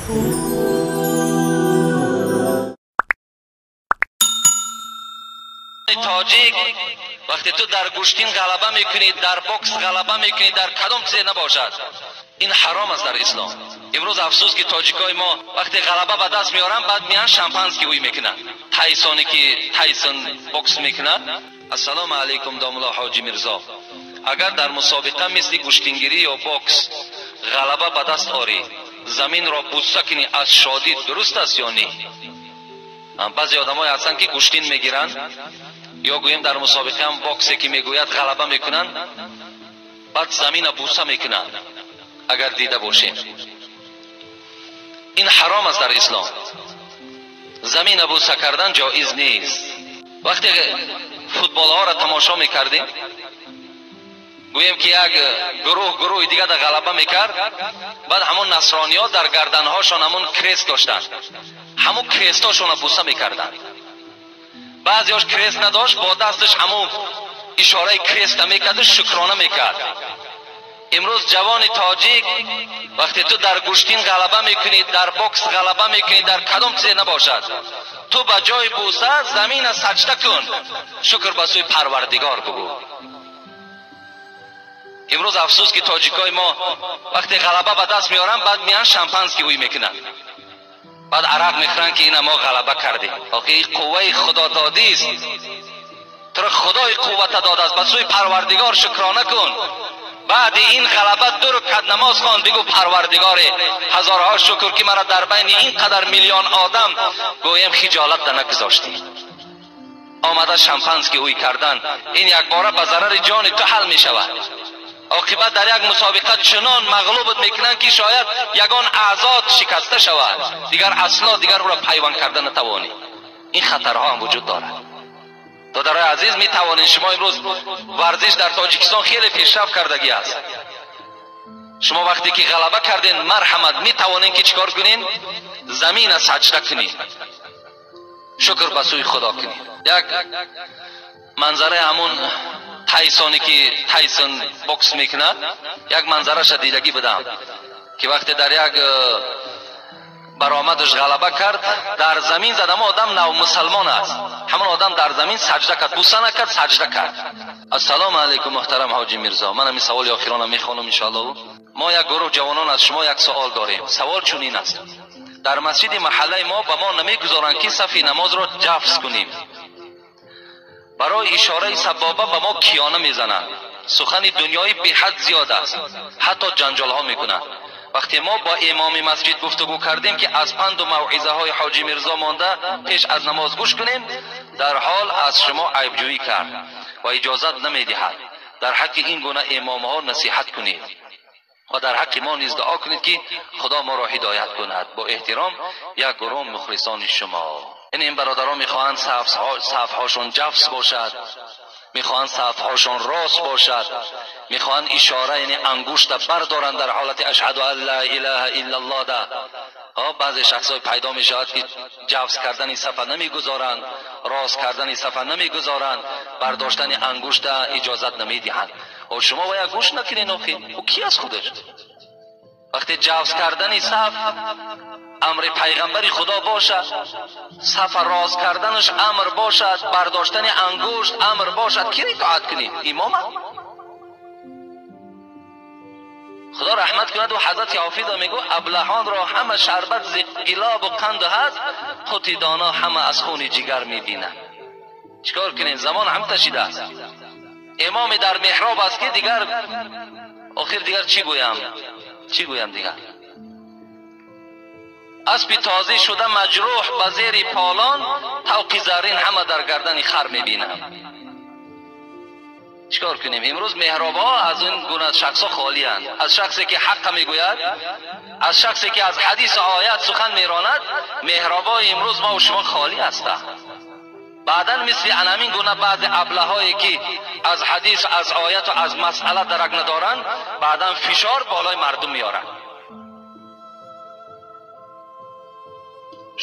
Тоҷик вақте ту дар гӯштин ғалаба мекунӣ, дар бокс ғалаба мекунӣ, дар кадом чизе набошад, ин ҳаром аст дар ислом. Имрӯз афсӯс ки тоҷикои мо вақте ғалаба ба даст меоранд, баъд меянд шампанский ҳуй мекунанд. Тайсоне ки Тайсон бокс мекунад. Ассалому алайкум домулло Ҳоҷи Мирзо. Агар дар мусобиқа мисли гӯштингирӣ ё бокс ғалаба ба даст орӣ, заминро бӯса кунӣ аз шодӣ, дуруст аст ё не? Баъзе одамое ҳастанд ки гӯштин мегиранд ё гӯем дар мусобиқа ҳам боксе ки мегӯяд ғалаба мекунанд, баъд замина бӯса мекунанд. Агар дида бошем, ин ҳаром аст дар ислом. Замина бӯса кардан ҷоиз нест. Вақте футболҳоро тамошо мекардем, гӯем ки як гурӯҳ гурӯҳи дига дар ғалаба мекард, баъд ҳамон насрониҳо дар гарданҳошон ҳамон крест доштанд, ҳамон крестҳошонро бӯса мекарданд. Баъзеҳош крест надошт, бо дасташ ҳамон ишораи креста мекарду шукрона мекард. Имрӯз ҷавони тоҷик вақте ту дар гӯштин ғалаба мекунӣ, дар бокс ғалаба мекунӣ, дар кадом чизе набошад, ту ба ҷои бӯса замина саҷда кун, шукр ба сӯи Парвардигор бигӯ. Имрӯз афсӯс ки тоҷикои мо вақте ғалаба ба даст меоранд, баъд меянд шампанский ҳуй мекунанд, баъд арақ мехӯранд ки ина мо ғалаба кардем. Охи ин қувваи худододист, туро Худои қуввата додааст, ба сӯи Парвардигор шукрона кун. Баъди ин ғалаба ду рукат намоз хон, бигӯ Парвардигоре, ҳазорҳо шукр ки маро дар байни ин қадар миллион одам гӯем хиҷолат да нагузоштӣ. Омада шампанский ҳуй кардан ин якбора ба зарари ҷони ту ҳал мешавад. Оқибат дар як мусобиқа чунон мағлубат мекунанд ки шояд ягон аъзод шикаста шавад, дигар асло дигар ӯро пайванд карда натавонӣ. Ин хатарҳо ҳам вуҷуд дорад. Додарои азиз, метавонед шумо имрӯз варзиш дар Тоҷикистон хеле пешрафт кардагӣ аст. Шумо вақте ки ғалаба кардед, марҳамат, метавонед ки чикор кунед? Замина саҷда кунед, шукр ба сӯи Худо кунед. Як манзараи ҳамон Тайсоне ки Тайсон бокс мекунад, як манзараша дидагӣ будам ки вақте дар як баромадаш ғалаба кард, дар замин зад. Ҳамон одам навмусалмон аст, ҳамон одам дар замин саҷда кард, бӯса накард, саҷда кард. Ассалому алайкум муҳтарам Ҳоҷи Мирзо. Ман ҳамин саволи охиронам мехонам иншоаллоҳ. Мо як гурӯҳ ҷавонон аз шумо як савол дорем. Савол чунин аст: дар масҷиди маҳаллаи мо ба мо намегузоранд ки сафи намозро ҷафз кунем. Барои ишораи сабоба ба мо киёна мезананд. Сухани дунёӣ беҳад зиёд аст, ҳатто ҷанҷолҳо мекунанд. Вақте мо бо имоми масҷид гуфтугӯ кардем ки аз панду мавъизаҳои Ҳоҷи Мирзо монда пеш аз намоз гӯш кунем, дар ҳол аз шумо айбҷӯӣ кард ва иҷозат намедиҳад. Дар ҳаққи ин гуна имомҳо насиҳат кунед ва дар ҳаққи мо низ дуо кунед ки Худо моро ҳидоят кунад. Бо эҳтиром, як гурӯҳ мухлисони шумо. Ин бародарон мехоҳанд сафҳошон ҷафс бошад, мехоҳанд сафҳошон рост бошад, мехоҳанд ишора, яъне ангушта бардоранд дар ҳолати ашҳаду ан ла илаҳа иллаллоҳ да. Баъзе шахсҳое пайдо мешавад ки ҷафс кардани сафа намегузоранд, рост кардани сафа намегузоранд, бардоштани ангушта иҷозат намедиҳанд. Шумо бояд гӯш накунед. Охи ӯ ки аст худаш? Вақте ҷафс кардани саф амри пайғамбари Худо бошад, сафа рост карданаш амр бошад, бардоштани ангушт амр бошад, киро итоат кунем? Имома? Худо раҳмат кунад ва ҳазрати ҳофиза мегӯ аблаҳонро ҳама шарбат зи гилобу қанду ҳаст, қути доно ҳама аз хуни ҷигар мебинад. Чикор кунем? Замон ҳам ташидааст. Имоме дар меҳроб аст ки дигар охир дигар чӣ гӯям? Чӣ гӯям дигар? Аспи тозӣ шуда маҷрӯҳ ба зери полон, тавқи заррин ҳама дар гардани хар мебинам. Чикор кунем? Имрӯз меҳробҳо аз ин гуна шахсҳо холианд. Аз шахсе ки ҳаққа мегӯяд, аз шахсе ки аз ҳадису оят сухан меронад, меҳробҳои имрӯз мо шумо холӣ ҳастанд. Баъдан мисли анамин гуна баъзе аблаҳое ки аз ҳадис, аз ояту аз масъала дарак надоранд, баъдан фишор болои мардум меоранд.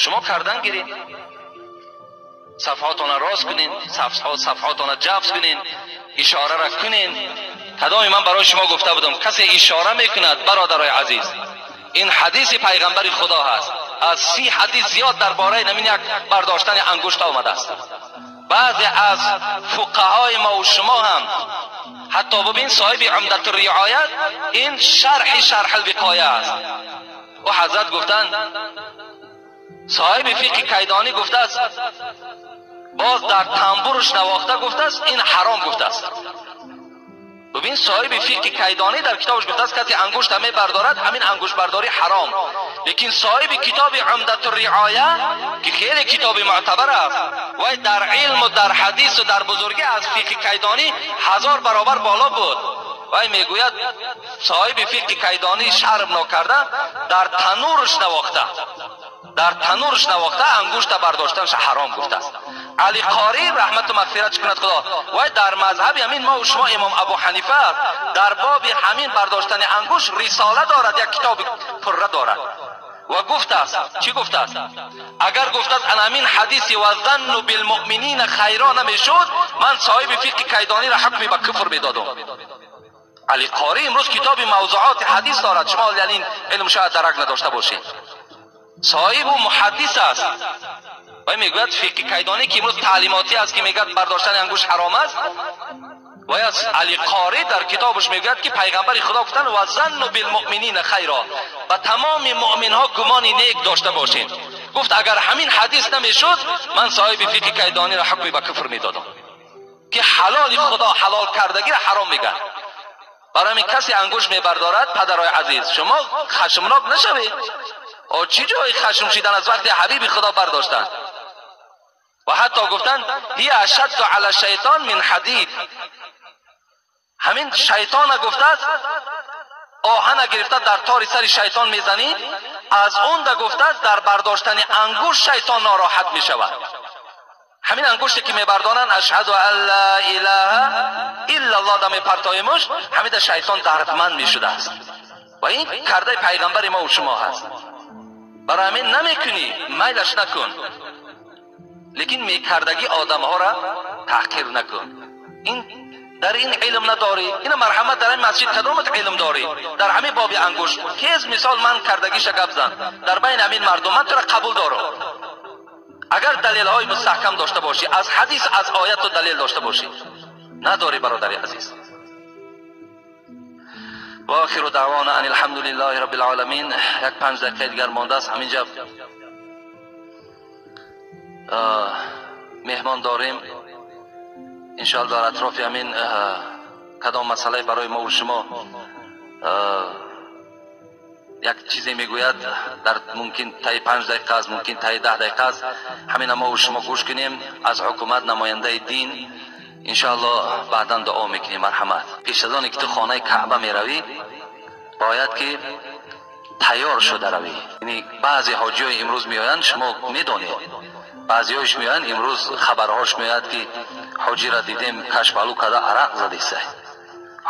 Шумо кардан гиред, сафҳотонро рост кунед, сафҳотонро ҷафс кунед, ишораро кунед. Кадоми ман барои шумо гуфта будам, касе ишора мекунад, бародарои азиз, Ин ҳадиси пайғамбари Худо ҳаст. Аз 30 ҳадис зиёд дар бораи ҳамин як бардоштани ангушт омадааст. Баъзе аз фуқаҳои мо ва шумо ҳам ҳатто бибин соҳиби Умдат риоят ин шарҳи шарҳ алвиқоя аст. Ӯ ҳазрат гуфтанд, соҳиби фиқҳи Кайдонӣ гуфтааст, боз дар тамбурш навохта гуфтааст, ин ҳаром гуфтааст. Бибин соҳиби фиқҳи Кайдонӣ дар китобаш гуфтааст, касе ангушта мебардорад, ҳамин ангуштбардорӣ ҳаром. Лекин соҳиби китоби Умдат риоя ки хеле китоби муътабар аст, вай дар илму дар ҳадису дар бузургӣ аз фиқҳи Кайдонӣ 1000 баробар боло буд. Вай мегӯяд соҳиби фиқҳи Кайдонӣ шарм нокарда дар танурш навохта, дар танурш навохта ангушта бардоштанаш ҳаром гуфтааст. Али Қорӣ раҳмату мағфират кунад Худо, вай дар мазҳаби ҳамин мо ва шумо имом Абу Ҳанифа аст, дар боби ҳамин бардоштани ангушт рисола дорад, як китоби пурра дорад. Ва гуфтааст, чӣ гуфтааст? Агар гуфтааст ан ҳамин ҳадиси ва занну билмуъминина хайро намешуд, ман соҳиби фиқҳи Кайдониро ҳукми ба куфр медодум. Али Қорӣ имрӯз китоби мавзуоти ҳадис дорад, шумо ин илм шояд дарак надошта бошед. Соҳибу муҳаддис аст. Вай мегӯяд фиқҳи Кайдонӣ ки имрӯз таълимотӣ аст, ки мегӯяд бардоштани ангушт ҳаром аст, вай аз Али Қорӣ дар китобаш мегӯяд ки пайғамбари Худо гуфтанд ва занну билмуъминина хайро, ба тамоми муъминҳо гумони нек дошта бошед. Гуфт агар ҳамин ҳадис намешуд, ман соҳиби фиқҳи Кайдониро ҳукми ба куфр медодам, ки ҳалоли Худо ҳалол кардагиро ҳаром мегӯяд. Барои ҳамин касе ангушт мебардорад, падарои азиз, шумо хашмнок нашавед. О чӣ ҷои хашм шидан аз вақти ҳабиби Худо бардоштанд? Ва ҳатто гуфтанд ҳия ашадду ала шайтон мин ҳадид. Ҳамин шайтона гуфтааст, оҳана гирифта дар тори сари шайтон мезанӣ, аз он да гуфтааст дар бардоштани ангушт шайтон нороҳат мешавад. Ҳамин ангуште ки мебардоранд, ашҳаду ан ла илаҳа иллаллоҳ да мепартоимуш, ҳамин да шайтон дардманд мешудааст. Ва ин кардаи пайғамбари мо ва шумо ҳаст. Барои ҳамин намекунӣ, майлаш накун, лекин мекардагӣ одамҳоро таҳқир накун. Ин дар ин илм надорӣ, ина марҳамат дар ин масҷид кадомат илм дорӣ? Дар ҳамин боби ангушт тез мисол ман кардагиша гап зан дар байни ҳамин мардум, ман туро қабул дорам. Агар далелҳои мустаҳкам дошта бошӣ, аз ҳадис аз ояту далел дошта бошӣ. Надорӣ бародари азиз. ва охиру даъвона ан алҳамдулиллаҳи раббил оламин. Як 5 дақиқаи дигар мондааст, ҳаминҷа меҳмон дорем. Иншоалло дар атрофи ҳамин кадом масъалае барои мо ва шумо як чизе мегӯяд, дар мумкин таи 5 дақиқа аст, мумкин таи 10 дақиқа аст, ҳамина мо ва шумо гӯш кунем аз ҳукумат, намояндаи дин. Иншоалло баъдан дуо мекунем. Марҳамат. Пеш аз оне ки ту хонаи Каъба меравӣ, бояд ки тайёр шуда равӣ. Яъне баъзе ҳоҷиҳои имрӯз меоянд, шумо медонед, баъзеҳояш меоянд имрӯз хабарҳош меояд ки ҳоҷиро дидем кашпалу карда арақ задиста,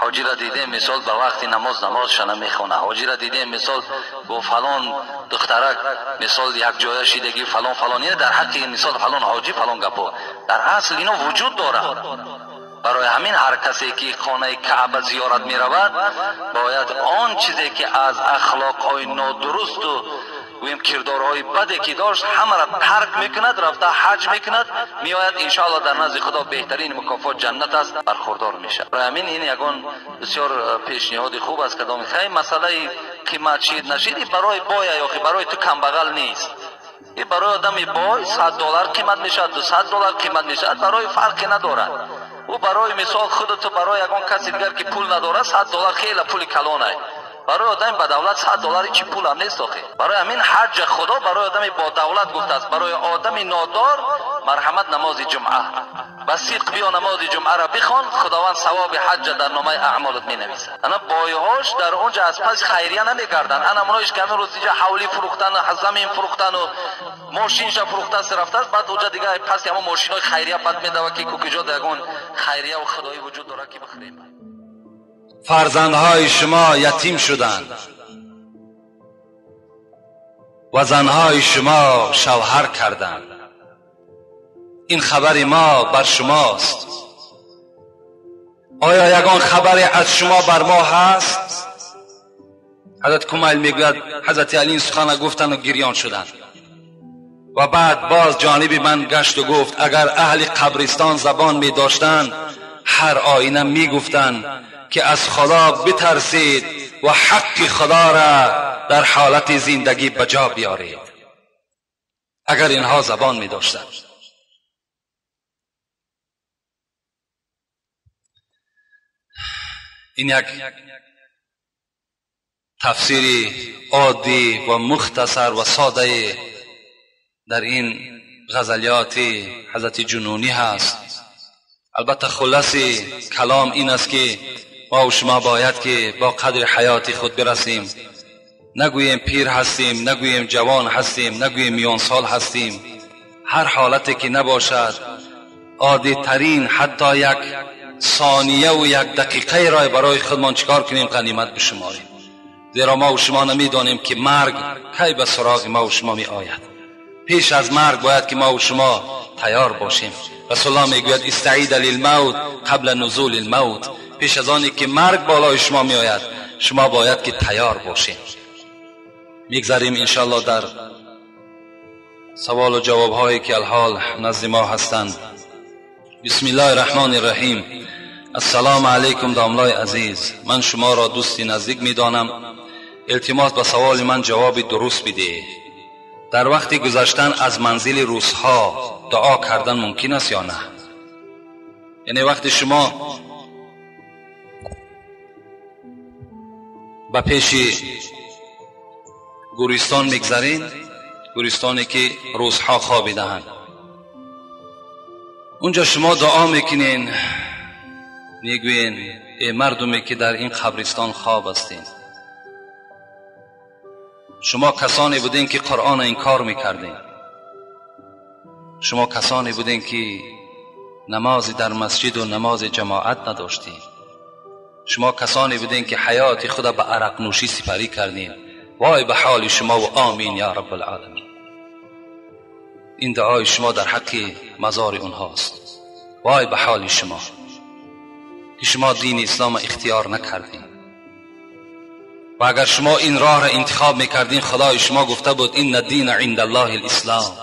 ҳоҷиро дидем мисол ба вақти намоз намозша намехона, ҳоҷиро дидем мисол бо фалон духтарак мисол якҷоя шидагӣ фалон фалон. Ина дар ҳаққи мисол фалон ҳоҷӣ фалон гапо дар асл ино вуҷуд дорад. Барои ҳамин ҳар касе ки хонаи Каъба зиёрат меравад, бояд он чизе ки аз ахлоқҳои нодурусту гӯем кирдорҳои баде ки дошт ҳамаро тарк мекунад, рафта ҳаҷ мекунад, меояд иншоалло дар назди Худо беҳтарин мукофот ҷаннат аст, бархурдор мешавад. Барои ҳамин ин ягон бисёр пешниҳоди хуб аст. Кадоми хай масъалаи қимат шид нашид, ин барои боя ё барои ту камбағал нест. Ин барои одами бой $100 қимат мешавад, $200 қимат мешавад, барои фарқе надорад. Ӯ барои мисол худату барои ягон каси дигар ки пул надорад $100 хеле пули калонае. Барои одами ба давлат $100 чӣ пулам нест охи. Барои ҳамин ҳаҷ Худо барои одами бо давлат гуфтааст, барои одами нодор марҳамат намози ҷумъа. Ба сидқ биё намози ҷумъаро бихон, Худованд савоби ҳаҷ дар номаи аъмолат менависад. Ана бойҳош дар онҷа аз пас хайрия намегарданд. Ана оноиш ки ҳамин рӯз инҷа ҳавлӣ фурӯхтану замин фурӯхтану мошинша фурӯхтааст рафтааст, баъд онҷа дигар паси ҳамон мошинҳои хайрия бад медава ки куҷо ягон хайрияву худоӣ вуҷуд дорад ки бихӯрем. Фарзандҳои шумо ятим шуданд ва занҳои шумо шавҳар карданд. Ин хабари мо бар шумост. Оё ягон хабаре аз шумо бар мо ҳаст? حضرت کمیل میگوید حضرت علی این سخن گفتند و گریان شدند و بعد باز جانب من گشت و گفت اگر اهل قبرستان زبان می داشتند هر آینه می گفتند که از خدا بترسید و حق خدا را در حالت زندگی به جا بیارید. اگر اینها زبان می داشتند. این یک تفسیر عادی و مختصر و ساده در این غزلیات حضرت جنونی هست. البته خلاص کلام این است که ما و شما باید که با قدر حیات خود برسیم. نگوییم پیر هستیم، نگوییم جوان هستیم، نگوییم میان سال هستیم. هر حالتی که نباشد، عادی ترین حتی یک ثانیه و یک دقیقه را برای خودمان چیکار کنیم؟ غنیمت بشماریم. زیرا ما و شما نمیدانیم که مرگ کی به سراغ ما و شما می آید. پیش از مرگ باید که ما و شما تیار باشیم. رسول الله میگوید استعید للموت قبل نزول الموت. پیش از آنی که مرگ بالای شما می آید شما باید که تیار باشیم. میگذریم انشالله در سوال و جواب هایی که الحال نزد ما هستند. بسم الله الرحمن الرحیم. السلام علیکم داملای عزیز، من شما را دوستی نزدیک میدانم. التماس به سوال من جواب درست بده. در وقت گذشتن از منزل روسها دعا کردن ممکن است یا نه؟ یعنی وقتی شما به پیش گورستان میگذرین، گورستانی که روسها خوابیده‌اند، اونجا شما دعا میکنین، میگوین ای مردمی که در این قبرستان خواب هستین، شما کسانی بودین که قرآن انکار میکردین، شما کسانی بودین که نماز در مسجد و نماز جماعت نداشتین، شما کسانی بودین که حیات خود به عرق نوشی سپری کردین، وای به حال شما و آمین یا رب العالمین. این دعای شما در حق مزار اونهاست. وای به حال شما که شما دین اسلام اختیار نکردین، و اگر شما این راه را انتخاب میکردین، خدای شما گفته بود این دین عند الله الاسلام،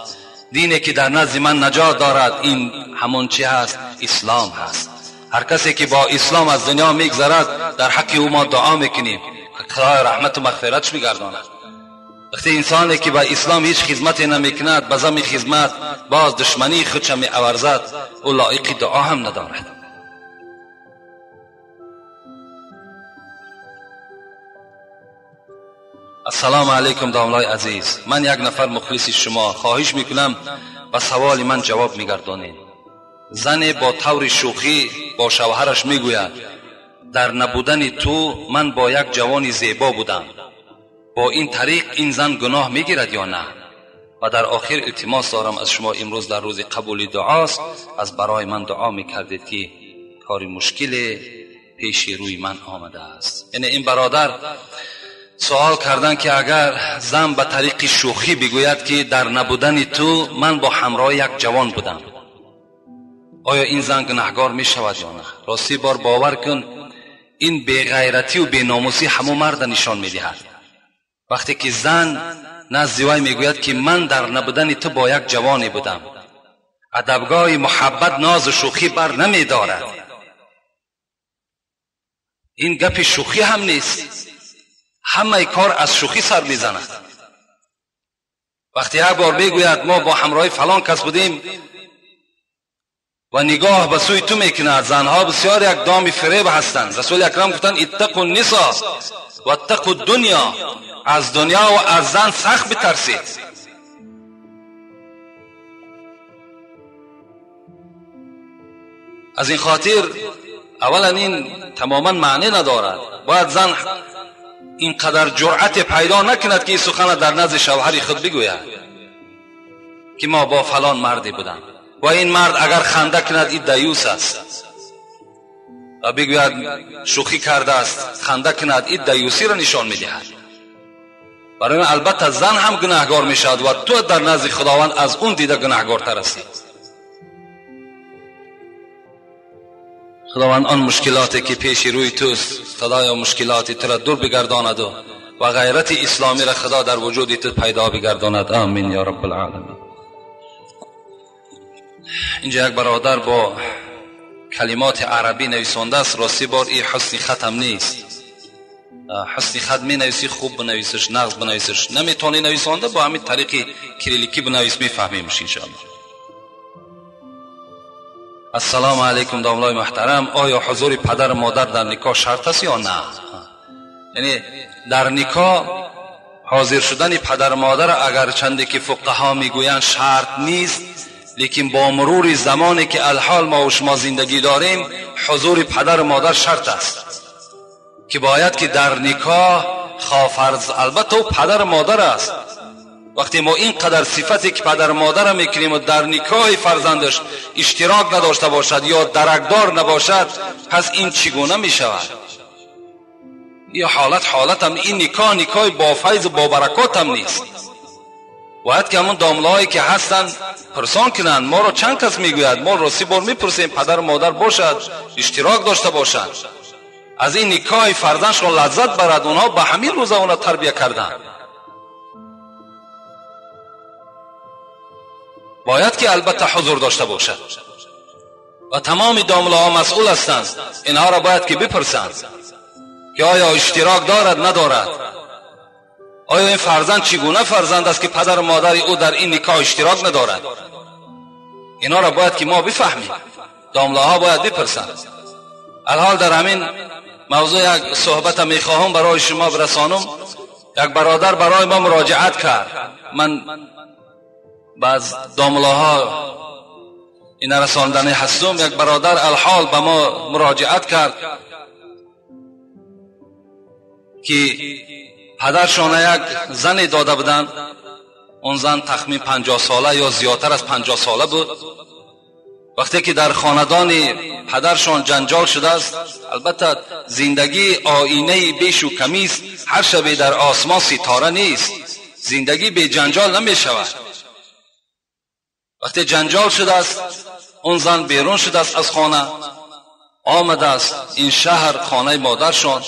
دینی که در نزد من نجات دارد این همون چی هست؟ اسلام هست. هر کسی که با اسلام از دنیا میگذرد در حق او ما دعا میکنیم، خدای رحمت و مغفرتش میگرداند. وقتی انسانی که با اسلام هیچ خدمتی نمیکند، به زم خدمت باز دشمنی خودش می‌اورزد، او لایق دعا هم ندارد. السلام علیکم داملای عزیز، من یک نفر مخلص شما، خواهش میکنم به سوال من جواب میگردانید. زن با طور شوخی با شوهرش میگوید در نبودن تو من با یک جوان زیبا بودم، با این طریق این زن گناه میگیرد یا نه؟ و در آخر التماس دارم از شما، امروز در روز قبول دعاست، از برای من دعا میکردید که کار مشکل پیش روی من آمده است. یعنی این برادر سوال کردن که اگر زن به طریق شوخی بگوید که در نبودن تو من با همراه یک جوان بودم، آیا این زن گناهگار می شود یا نه؟ راستی بار باور کن این بیغیرتی و بیناموسی همو مرد نشان می دهد. وقتی که زن نزد وی میگوید که من در نبودن تو با یک جوانی بودم، ادبگاه محبت ناز و شوخی بر نمی دارد. این گپ شوخی هم نیست، همه کار از شوخی سر میزند. وقتی یک بار میگوید ما با همراه فلان کس بودیم و نگاه به سوی تو میکند، زنها بسیار یک دام فریب هستند. رسول اکرم گفتند اتقوا النساء و اتقوا الدنیا، از دنیا و از زن سخت بترسید. از این خاطر اولا این تماما معنی ندارد. باید زن اینقدر جرأت پیدا نکند که این سخن در نزد شوهر خود بگوید که ما با فلان مردی بودم، و این مرد اگر خنده کند این دیوس است، و بگوید شوخی کرده است خنده کند، این دیوسی را نشان میدهد. برای البته زن هم گناهگار میشود و تو در نزد خداوند از اون دیده گناهگارتر هستی. خداوند آن مشکلاتی که پیش روی توست، خدایا مشکلات تو را دور بگرداند و و غیرت اسلامی را خدا در وجود تو پیدا بگرداند. آمین یا رب العالمین. اینجا یک برادر با کلمات عربی نویسانده است. راستی بار این حسن ختم نیست. حسن خط می نویسی خوب بنویسش، نغز بنویسش. نمیتونی نویسانده با همین طریق کریلیکی بنویس، میفهمیمش انشاءالله. السلام علیکم داملای محترم، آیا حضور پدر و مادر در نکاح شرط است یا نه؟ یعنی در نکاح حاضر شدن پدر و مادر اگر چنده که فقها میگویند شرط نیست، لیکن با مرور زمانی که الحال ما و شما زندگی داریم حضور پدر و مادر شرط است که باید که در نکاح خواه فرض، البته او پدر و مادر است. وقتی ما اینقدر صفتی که پدر و مادر میکنیم و در نکاح فرزندش اشتراک نداشته باشد یا درکدار نباشد، پس این چگونه میشود؟ این حالت هم این نکاح نکاح با فیض و با برکات هم نیست. باید که همون داملاهایی که هستن پرسان کنند. ما را چند کس میگوید، ما راستی بار میپرسیم پدر و مادر باشد، اشتراک داشته باشند، از این نکاح فرزندشان لذت برد. اونها به همین روزا اونا تربیه کردند. باید که البته حضور داشته باشد و تمام داملاها مسئول هستند. اینها را باید که بپرسند که آیا اشتراک دارد ندارد، آیا این فرزند چگونه فرزند است که پدر و مادر او در این نکاح اشتراک ندارد. اینا را باید که ما بفهمیم، داملاها باید بپرسند. الحال در همین موضوع یک صحبت میخواهم برای شما برسانم. یک برادر برای ما مراجعت کرد. من بعض داملاها این رساندنی هستم. یک برادر الحال به ما مراجعت کرد که پدرشان یک زنی داده بودند. اون زن تخمین 50 ساله یا زیادتر از 50 ساله بود. وقتی که در خاندان پدرشان جنجال شده است، البته زندگی آینه بیش و کمیست، هر شب در آسمان ستاره نیست، زندگی به جنجال نمی شود. وقتی جنجال شده است، اون زن بیرون شده است از خانه، آمده است این شهر خانه مادرشان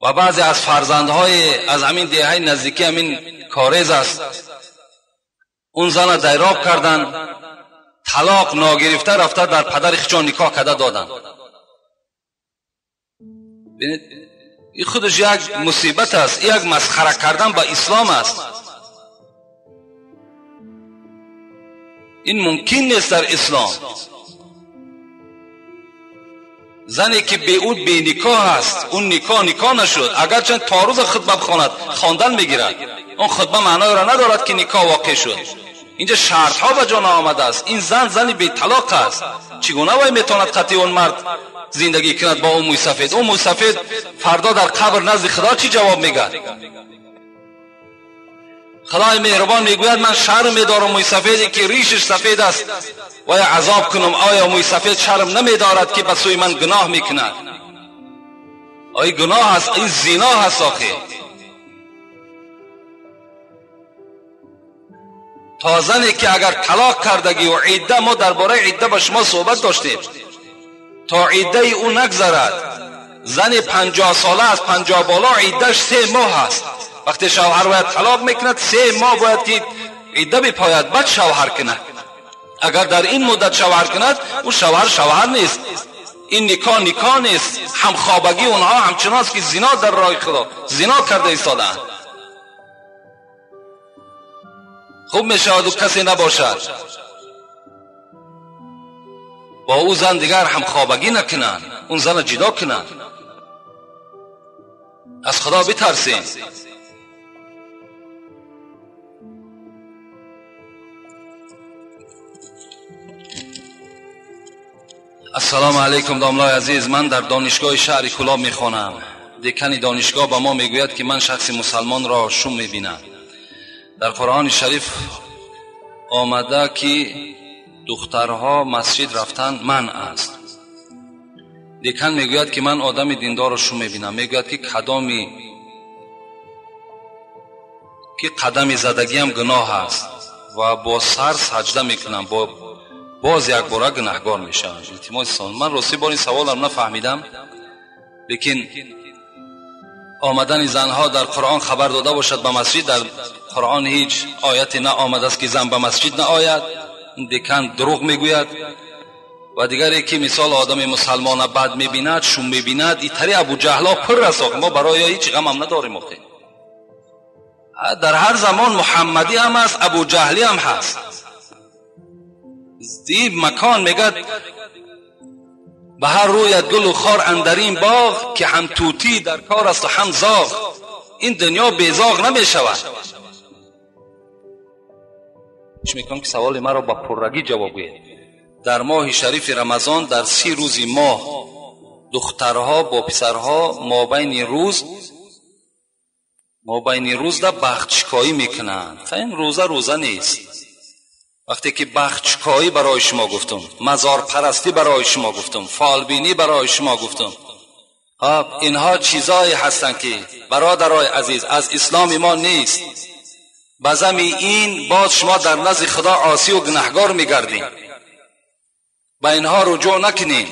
و بعضی از فرزندهای از همین دهه نزدیکی همین کاریز است، اون زن دیراب کردن، طلاق ناگرفته رفته در پدر خیشان نکاح کرده دادن. ببینید این خودش یک مصیبت است، یک مسخره کردن با اسلام است. این ممکن نیست در اسلام. زنی که به او بی نکاح است، اون نکاح نکاح نشد، اگرچه تا روز خطبه بخواند خواندن میگیرد، اون خطبه معنای را ندارد که نکاح واقع شد. اینجا شرط ها به جان آمده است. این زن زنی بی طلاق است، چگونه وی میتواند قطعی اون مرد زندگی کند با اون موی سفید؟ اون موی سفید فردا در قبر نزد خدا چی جواب میگه؟ خدای مهربان میگوید من شرم میدارم موی سفیدی که ریشش سفید است و عذاب کنم. آیا موی سفید شرم نمیدارد که به سوی من گناه میکند؟ آیا گناه است؟ این زنا هست آخه. تا زنی که اگر طلاق کردگی و عده، ما درباره عده با شما صحبت داشتیم، تا عده او نگذرد، زن 50 ساله از 50 بالا عدهش 3 ماه است. وقتی شوهر باید طلاق میکند 3 ماه باید که عده بپاید بعد شوهر کند. اگر در این مدت شوهر کند، او شوهر شوهر نیست، این نکاح نکاح نیست. همخوابگی اونها همچنان است که زنا در راه خدا زنا کرده ایستادند. خوب میشود و کسی نباشد با او زن دیگر همخوابگی نکنند، اون زن جدا کنند. از خدا بترسیم. السلام علیکم داملای عزیز، من در دانشگاه شهر کلاب میخوانم. دکان دانشگاه به ما میگوید که من شخص مسلمان را شوم میبینم. در قرآن شریف آمده که دخترها مسجد رفتن منع است. دکان میگوید که من آدم دیندار را شوم میبینم. میگوید که که قدم زدگی هم گناه است و با سر سجده میکنم، با باز یک باره گناهگار میشم. التماس سوال. من راستی بار این سوالم نفهمیدم، لیکن آمدن زنها در قرآن خبر داده باشد به مسجد، در قرآن هیچ آیتی نه آمده است که زن به مسجد نه آید. دکان دروغ میگوید. و دیگری که مثال آدم مسلمان بد میبیند، شوم میبیند، ایتری ابو جهلا پر است. ما برای هیچ غم هم نداریم. در هر زمان محمدی هم هست، ابو جهلی هم هست. این مکان میگد به هر رویت گل و خار اندرین باغ، که هم توتی در کار است و هم زاغ. این دنیا بی زاغ نمیشود. میکنم که سوال مرا با پررگی جواب گوید. در ماه شریف رمضان در 30 روز ماه دخترها با پسرها مابین روز در بختشکایی میکنند. این روزه روزه نیست. وقتی که بختشکایی برای شما گفتم، مزار پرستی برای شما گفتم، فالبینی برای شما گفتم، اینها چیزایی هستند که برادرای عزیز از اسلام ما نیست. بزمی این باز شما در نزد خدا عاصی و گناهگار میگردین. به اینها رجوع نکنین.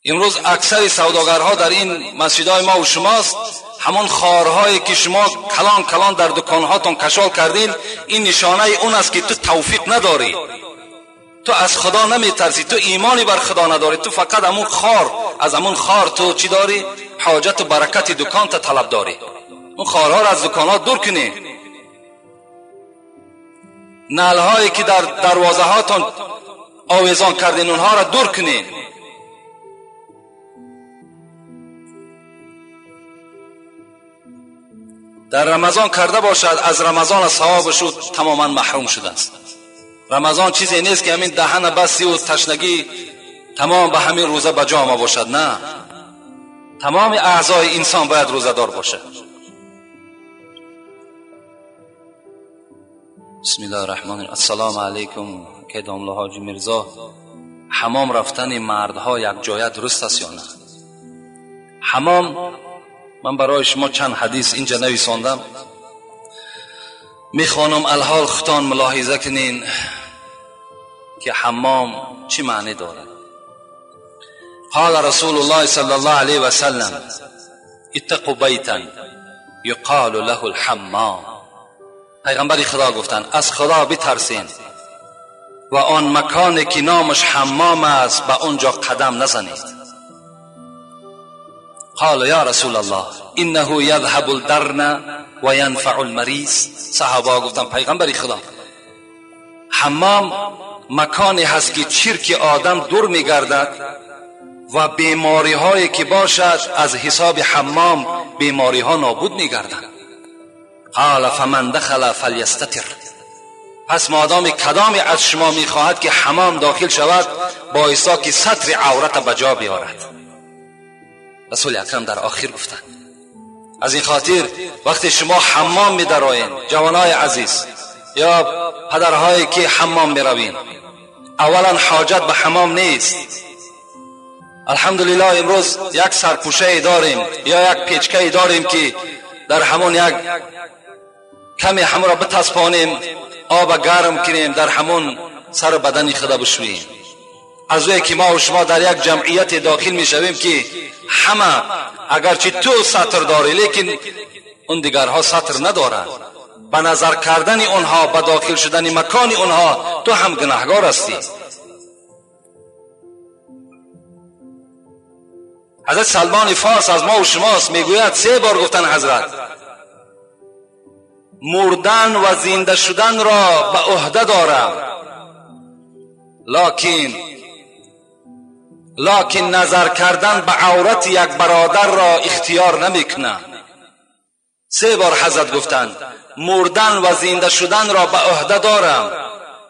امروز اکثر سوداگرها در این مسجدهای ما و شماست. همون خارهایی که شما کلان کلان در دکانهاتون کشال کردین، این نشانه اون است که تو توفیق نداری، تو از خدا نمیترسی، تو ایمانی بر خدا نداری، تو فقط همون خار، از همون خار تو چی داری؟ حاجت و برکت دکان تا طلب داری. اون خارها را از دکانها دور کنین. نعلهایی که در دروازه هاتون آویزان کردین اونها را دور کنین. در رمضان کرده باشد، از رمضان ثوابش او تماما محروم شده است. رمضان چیزی نیست که همین دهن بسی و تشنگی تمام به همین روزه به جا آمده باشد. نه، تمام اعضای انسان باید روزه دار باشد. بسم الله الرحمن الرحیم. السلام علیکم. که داملا حاجی میرزا، حمام رفتن مردها یک جایه درست است یا نه؟ حمام، من برای شما چند حدیث اینجا نویساندم، میخوانم الحال خودتان ملاحظه کنین که حمام چی معنی دارد. قال رسول الله صلی الله علیه و سلم اتقوا بیتا یقال له الحمام. پیغمبر خدا گفتند از خدا بترسین و آن مکانی که نامش حمام است به آنجا قدم نزنید. قال یا رسول الله انه یذهب الدرن و ینفع المریض. صحابه گفتند پیغمبر خدا، حمام مکانی هست که چرک آدم دور میگردد و بیماری هایی که باشد از حساب حمام بیماری ها نابود میگردند. قال فمن دخل فلیستتر. پس مادام کدامی از شما میخواهد که حمام داخل شود بایستا که ستر عورت به جا بیارد. رسول اکرم در آخر گفتند. از این خاطر وقتی شما حمام میدرایین، جوانای عزیز یا پدرهایی که حمام میروین، اولا حاجت به حمام نیست. الحمدلله امروز یک سرپوشه داریم یا یک پیچکه داریم که در همون یک کمی همون را بتسپانیم، آب گرم کنیم، در همون سر بدن خود بشوییم. از وی که ما و شما در یک جمعیت داخل میشویم که همه اگرچه تو ستر داری لیکن اون دیگرها ستر ندارند، به نظر کردن اونها، به داخل شدن مکان اونها تو هم گناهگار هستی. حضرت سلمان فارس از ما و شماست، میگوید 3 بار گفتن حضرت مردن و زنده شدن را به عهده دارم، لکن نظر کردن به عورت یک برادر را اختیار نمیکنم. 3 بار حضرت گفتند مردن و زنده شدن را به عهده دارم.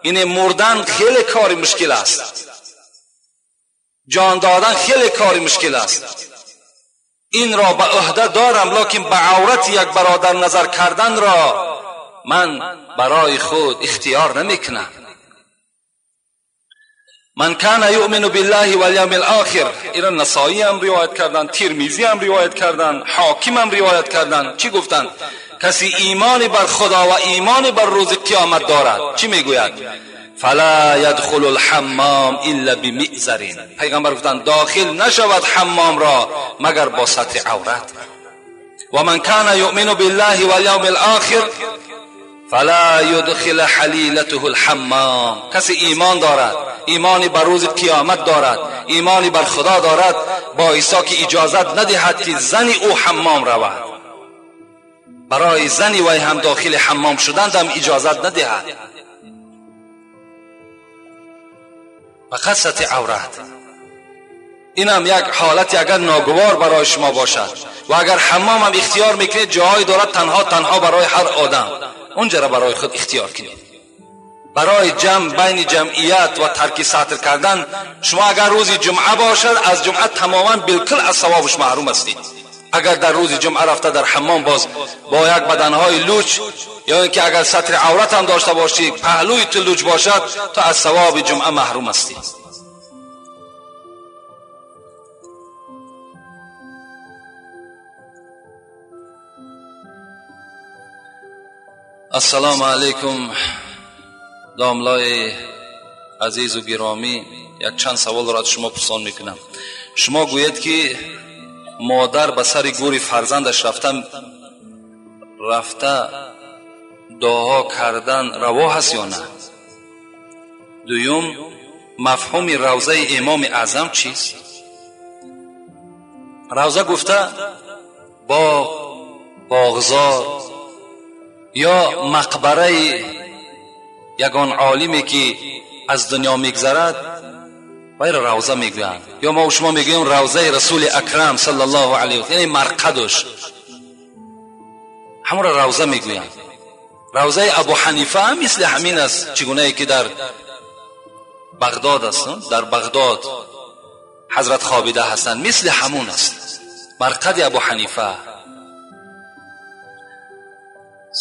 یعنی مردن خیلی کار مشکل است، جان دادن خیلی کار مشکل است، این را به عهده دارم، لکن به عورت یک برادر نظر کردن را من برای خود اختیار نمیکنم. من کان یؤمن بالله والیوم الاخر، اینا نسائی هم روایت کردن، ترمذی هم روایت کردن، حاکم هم روایت کردن. چی گفتن؟ کسی ایمان بر خدا و ایمان بر روز قیامت دارد چی میگوید؟ فلا يدخل الحمام الا بمئزر. پیغمبر گفتند داخل نشود حمام را مگر با ستر عورت. و من کان یؤمن بالله والیوم الاخر فلا یدخل حلیلته الحمام. کسی ایمان دارد، ایمانی بر روز قیامت دارد، ایمانی بر خدا دارد، با عیسی که اجازت ندهد که زن او حمام رود. برای زنی وی هم داخل حمام شدند هم اجازت ندهد. فقط سطح عورت. این هم یک حالت اگر ناگوار برای شما باشد و اگر حمام هم اختیار میکنید، جاهای دارد تنها تنها برای هر آدم، اونجا را برای خود اختیار کنید. برای جمع بین جمعیت و ترک سطر کردن، شما اگر روز جمعه باشد از جمعه تماما بالکل از ثوابش محروم هستید. اگر در روز جمعه رفته در حمام باز با یک بدنهای لوچ، یا اینکه اگر ستر عورت هم داشته باشی پهلوی تو لوچ باشد، تو از ثواب جمعه محروم هستی. السلام علیکم داملای عزیز و گرامی، یک چند سوال را از شما پرسان میکنم. شما گوید که مادر به سر گور فرزندش رفته دعا کردن روا هست یا نه؟ دوم، مفهوم روضه امام اعظم چیست؟ روضه گفته باغ، باغزار یا مقبره یگان عالمی که از دنیا میگذرد وی را روضه میگویند. یا ما و شما میگوییم روضه رسول اکرم صلی الله علیه و یعنی مرقدش، همون را روضه میگویند. روضه ابو حنیفه هم مثل همین است، چگونه ای که در بغداد است، در بغداد حضرت خوابیده هستند، مثل همون است مرقد ابو حنیفه.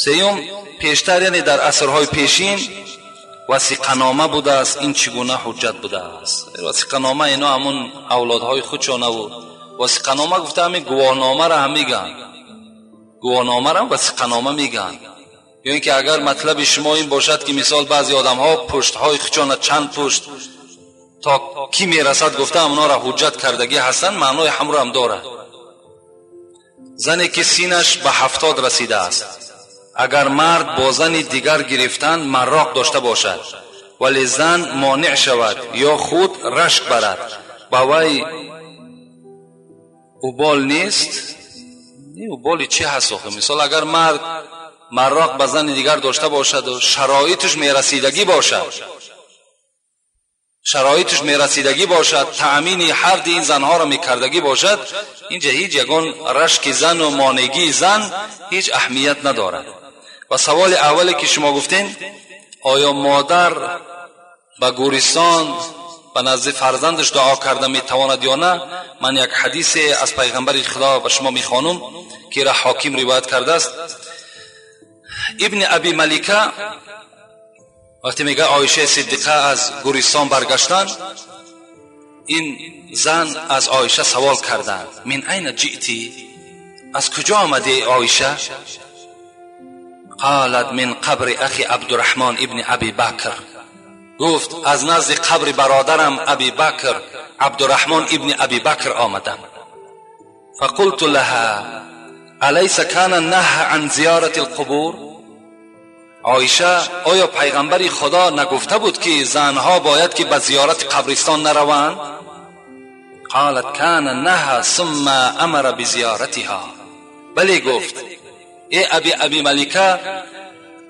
سیوم، پیشتر یعنی در عصرهای پیشین وثیقه‌نامه بوده است، این چگونه حجت بوده است؟ وثیقه‌نامه اینا همون اولادهای خودشانه و وثیقه‌نامه گفته همین گواهنامه را هم میگن، گواهنامه را وثیقه‌نامه میگن. یا اینکه اگر مطلب شما این باشد که مثال بعضی آدم‌ها پشت‌های خودشان چند پشت تا کی میرسد گفته همونا را حجت کردگی هستند، معنای هم را هم داره. زنی که سینش به 70 رسیده است، اگر مرد با زن دیگر گرفتن مراق داشته باشد ولی زن مانع شود یا خود رشک برد، با وی اوبال نیست؟ نه، اوبال چی هست آخه؟ مثال اگر مرد مراق با زن دیگر داشته باشد و شرایطش میرسیدگی باشد، شرایطش میرسیدگی باشد، تأمین هر دی این زنها را میکردگی باشد، اینجا هیچ یگان رشک زن و مانگی زن هیچ اهمیت ندارد. و سوال اولی که شما گفتین، آیا مادر به گورستان به نزد فرزندش دعا کرده میتواند یا نه؟ من یک حدیث از پیغمبر خدا به شما میخوانم که را حاکم روایت کرده است. ابن ابی ملیکه وقتی میگه عایشه صدیقه از گورستان برگشتن، این زن از عایشه سوال کردند، من این جئتی، از کجا آمدی عایشه؟ قالت من قبر اخی عبدالرحمن ابن ابی بکر. گفت از نزد قبر برادرم ابی بکر، عبدالرحمن ابن ابی بکر آمدم. فقلت لها الیس کان نهی عن زیارت القبور؟ عایشه آیا پیغمبر خدا نگفته بود که زنها باید که به زیارت قبرستان نروند؟ قالت کان نهی ثم امر بزیارتها. بله، گفت ای ابی ملیکه،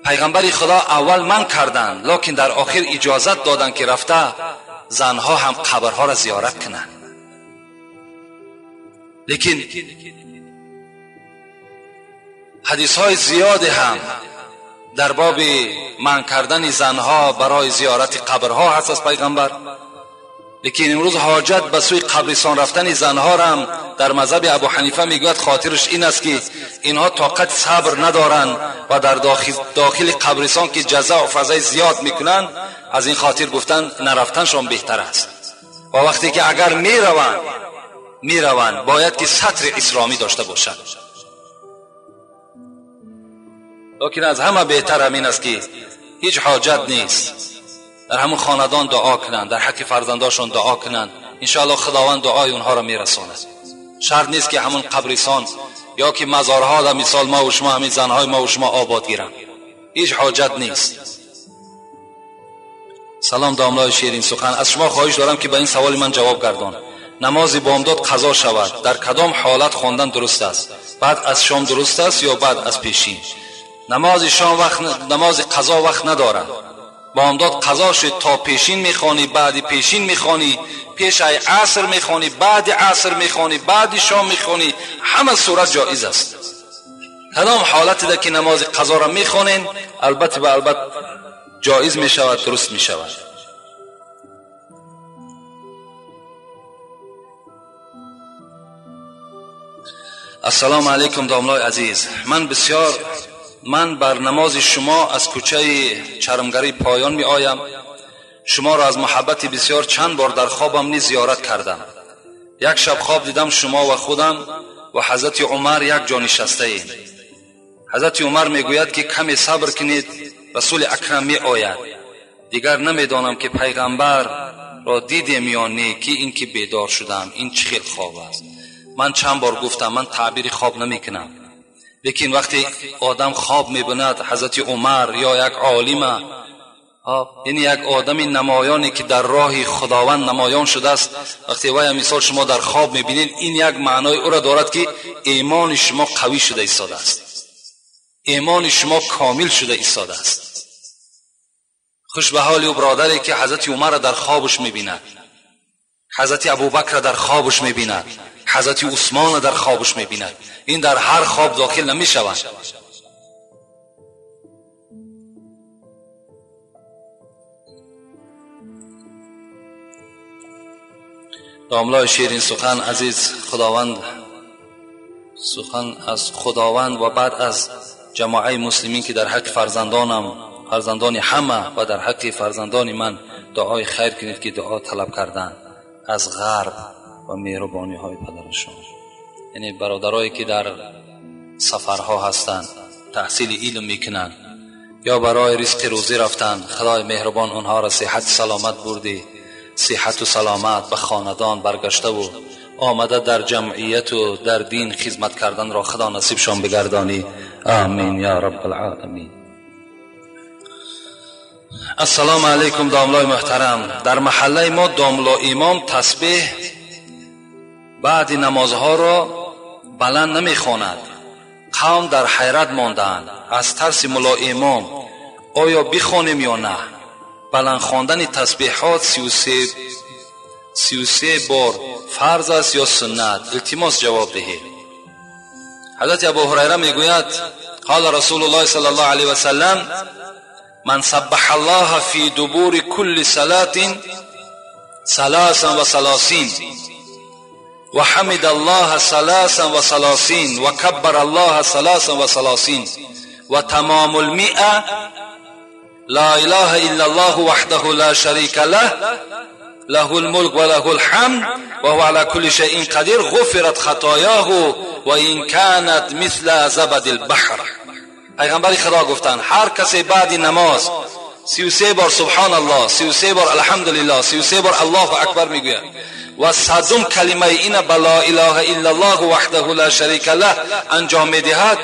پیغمبر خدا اول من کردند، لکن در آخر اجازت دادند که رفته زنها هم قبرها را زیارت کنند. لیکن حدیث های زیاد هم در باب منع کردن زنها برای زیارت قبرها هست از پیغمبر. لیکن امروز حاجت به سوی قبرستان رفتن زنها را هم در مذهب ابو حنیفه میگوید خاطرش این است که اینها طاقت صبر ندارند و در داخل قبرستان که جزا و فضای زیاد میکنند، از این خاطر گفتن نرفتنشان بهتر است. و وقتی که اگر میروند باید که ستر اسلامی داشته باشند. لیکن از همه بهتر همین است که هیچ حاجت نیست، در همون خاندان دعا کنند، در حق فرزنداشون دعا کنند، انشاءالله خداوند دعای اونها را میرساند. شرط نیست که همون قبرستان ё ки мазорҳо дар мисол ма ва шумо ҳамин занҳои ма ва шумо обод гиранд. Ҳеҷ ҳоҷат нест. Салом домлаи ширин сухан, аз шумо хоҳиш дорам ки ба ин саволи ман ҷавоб гардон. Намози бомдод қазо шавад, дар кадом ҳолат хондан дуруст аст? Баъд аз шом дуруст аст ё баъд аз пешин? Намози шом вақт, намози қазо вақт надорад. Бомдод қазо шуд, то пешин мехонӣ, баъди пешин мехонӣ, пеш ай аср мехонӣ, баъди аср мехонӣ, баъди шом мехонӣ, ҳама сурат ҷоиз аст. Кадом ҳолате ки намози қазоро мехонен, албатта ба албатта ҷоиз мешавад, дуруст мешавад. Ассалому алайкум домлаи азиз. Ман бар намози шумо аз кӯчаи чармгарӣ поён меоям. Шуморо аз муҳаббати бисёр чанд бор дар хобам низ зиёрат кардам. Як шаб хоб дидам шумо ва худам ва ҳазрати Умар як ҷо нишастаем. Ҳазрати Умар мегӯяд ки каме сабр кунед, расули акрам меояд. Дигар намедонам ки пайғамбарро дидем ё не, ки ин ки бедор шудам, ин чӣ хел хоб аст. Ман чанд бор гуфтам, ман таъбири хоб намекунам. Лекин вақте одам хоб мебинад ҳазрати Умар ё як олима, яъне як одами намоёне ки дар роҳи Худованд намоён шудааст, вақте вай мисол шумо дар хоб мебинед, ин як маънои ӯро дорад ки имони шумо қавӣ шуда истодааст, имони шумо комил шуда истодааст. Хуш ба ҳоли ӯ бародаре ки ҳазрати Умарро дар хобаш мебинад, ҳазрати Абубакрро дар хобаш мебинад, ҳазрати Усмонро дар хобаш мебинад. Ин дар ҳар хоб дохил намешавад. Домлаи ширин сухан азиз Худованд, сухан аз Худованд ва баъд аз ҷамоаи муслимин ки дар ҳаққи фарзандонам, фарзандони ҳама ва дар ҳаққи фарзандони ман дуои хайр кунед ки дуо талаб кардан аз ғарб ва меҳрубониҳои падарашон. Яъне бародарое ки дар сафарҳо ҳастанд, таҳсили илм мекунанд ё барои ризқи рӯзӣ рафтанд, Худои меҳрубон онҳоро сиҳат саломат бурдӣ, сиҳату саломат ба хонадон баргаштаву омада дар ҷамъияту дар дин хизмат карданро Худо насибшон бигардонӣ. Амин я раббал оламин. Ассалому алайкум домлаи муҳтарам. Дар маҳаллаи мо домло имом тасбеҳ баъди намозҳоро баланд намехонад. Қавм дар ҳайрат мондаанд аз тарси мулло имом, оё бихонем ё на? Баланд хондани тасбеҳот 33 бор фарз аст ё суннат? Илтимос ҷавоб диҳед. Ҳазрати Абу Ҳурайра мегӯяд: қола Расулуллоҳи саллаллоҳу алайҳи васаллам: ман саббаҳа Аллоҳа фи дубури кулли салатин саласан ва саласин ва ҳамида Аллоҳа саласан ва саласин ва каббара Аллоҳа саласан ва саласин ва тамомул миа ла илаҳа иллаллоҳу ваҳдаҳу ла шарика лаҳ лаҳул мулк ва лаҳул ҳамд ва ҳува ала кулли шайъин қадир ғуфират хатояҳу ва ин канат мисла забадил баҳр. Пайғамбари Худо гуфтанд: ҳар касе баъди намоз 33 бор субҳоналлоҳ, 33 бор алҳамдулиллоҳ, 33 бор Аллоҳу акбар мегӯяд ва садум калимаи ина ба ла илаҳа иллаллоҳ ваҳдаҳу ла шарика лаҳ анҷом медиҳад,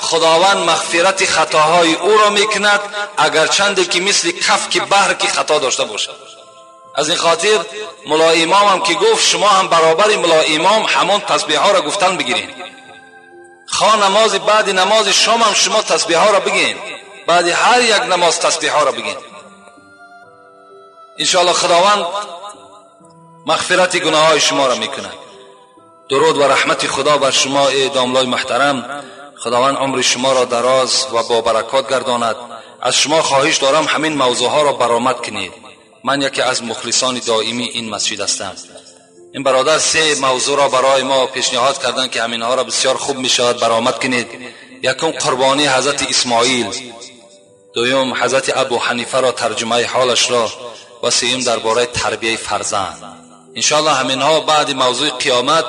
Худованд мағфирати хатоҳои ӯро мекунад, агарчанде ки мисли кафки баҳр ки хато дошта бошад. Аз ин хотир мулло имомам ки гуфт, шумо ҳам баробари мулло имом ҳамон тасбеҳҳоро гуфтан бигиред. Хо намози баъди намози шомам шумо тасбеҳҳоро бигин, баъди ҳар як намоз тасбеҳҳоро бигин. Иншоаллоҳ Худованд мағфирати гуноҳҳои шуморо мекунад. Дуруд ва раҳмати Худо бар шумо эй домлаи муҳтарам. Худованд умри шуморо дароз ва бо баракот гардонад. Аз шумо хоҳиш дорам ҳамин мавзӯъҳоро баромад кунед. Ман яке аз мухлисони доимии ин масҷид ҳастам. Ин бародар се мавзӯъро барои мо пешниҳод карданд ки ҳаминҳоро бисёр хуб мешавад баромад кунед. Якум қурбонии ҳазрати Исмоил, дуюм ҳазрати Абу Ҳанифаро тарҷумаи ҳолашро ва сеюм дар бораи тарбияи фарзанд. Иншоаллоҳ ҳаминҳо баъди мавзӯи қиёмат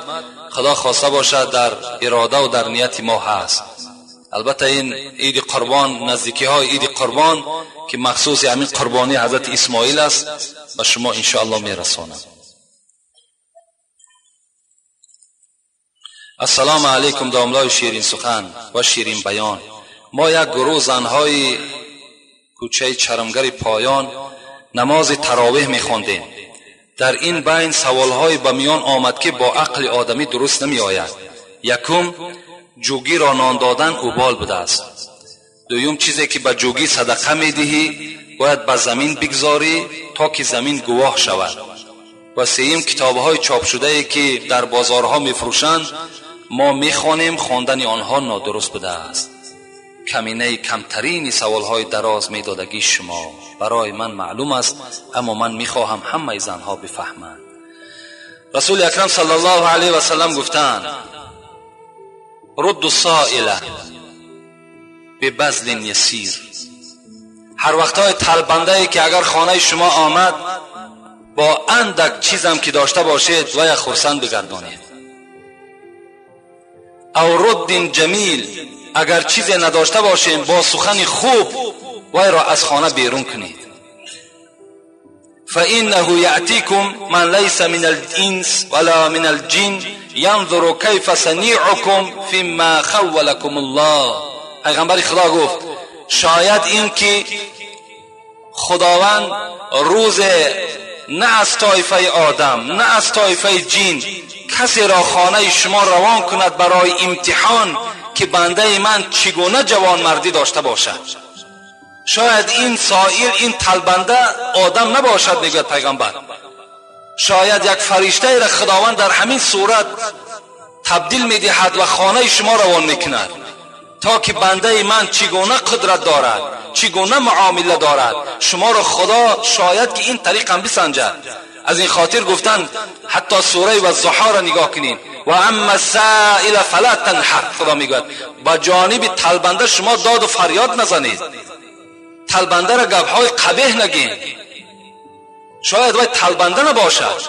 Худо хоста бошад дар ирода ва дар нияти мо ҳаст. Албатта ин иди қурбон, наздикиҳои иди қурбон ки махсуси ҳамин қурбонии ҳазрати Исмоил аст, ба шумо иншоаллоҳ мерасонам. Ассалому алайкум домлаи ширин сухан ва ширин баён. Мо як гурӯҳ занҳои кӯчаи чармгари поён намози таровеҳ мехондем. Дар ин байн саволҳое ба миён омад, ки бо ақли одамӣ дуруст намеояд. Якум, ҷугиро нон додан убол будааст. Дуюм, чизе ки ба ҷугӣ садақа медиҳӣ бояд ба замин бигзорӣ, то ки замин гувоҳ шавад. Ва сеюм, китобҳои чопшудае ки дар бозорҳо мефурӯшанд мо мехонем, хондани онҳо нодуруст будааст. Каминаи камтарини саволҳои дароз медодагии шумо барои ман маълум аст, аммо ман мехоҳам ҳамаи занҳо бифаҳманд. Расули акрам саллаллоҳу алайҳи васаллам гуфтанд: рудду соила бибазлин ясир. Ҳар вақтҳои талбандае ки агар хонаи шумо омад, бо андак чизам ки дошта бошед вая хурсанд бигардонед. Ав руддин ҷамил, агар чизе надошта бошем, бо сухани хуб вайро аз хона берун кунед. فإنه يأتيكم من ليس من الإنس ولا من الجن ينظر كيف صنيعكم فيما خولكم الله. پیغمبر خدا گفت شاید این که خداوند روز نه از طایفه آدم نه از طایفه جین کسی را خانه شما روان کند برای امتحان که بنده من چگونه جوانمردی داشته باشد. شاید این سائل، این طلبنده آدم نباشد، میگوید پیغمبر. شاید یک فرشته را خداوند در همین صورت تبدیل میدهد و خانه شما روان میکند تا که بنده من چگونه قدرت دارد، چگونه معامله دارد. شما را خدا شاید که این طریق هم بسنجد. از این خاطر گفتن حتی سوره و الضحی را نگاه کنین، و اما السائل فلا تنهر. خدا میگوید با جانب طلبنده شما داد و فریاد نزنید، طلبنده را گپهای قبیح نگین، شاید وای طلبنده نباشد.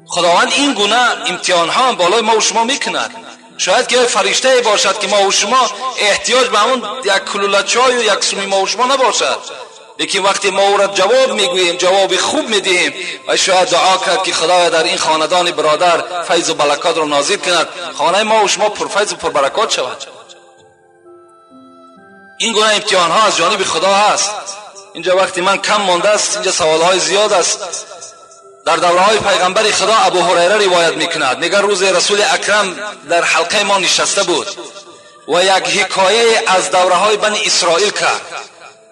خداوند این گونه امتحان ها هم بالای ما و شما میکند. شاید که فرشته باشد که ما و شما احتیاج به همون یک کلوله چای و یک سومی ما و شما نباشد، لیکن وقتی ما او را جواب میگوییم، جواب خوب میدهیم، و شاید دعا کرد که خدایا در این خاندان برادر فیض و برکات را نازل کند، خانه ما و شما پرفیض و پربرکات شود. این گونه امتحان ها از جانب خدا هست. اینجا وقتی من کم مانده است، اینجا سوال های زیاد است. در دوره های پیغمبر خدا ابو هریره روایت میکند، میگه روز رسول اکرم در حلقه ما نشسته بود و یک حکایه از دوره های بنی اسرائیل کرد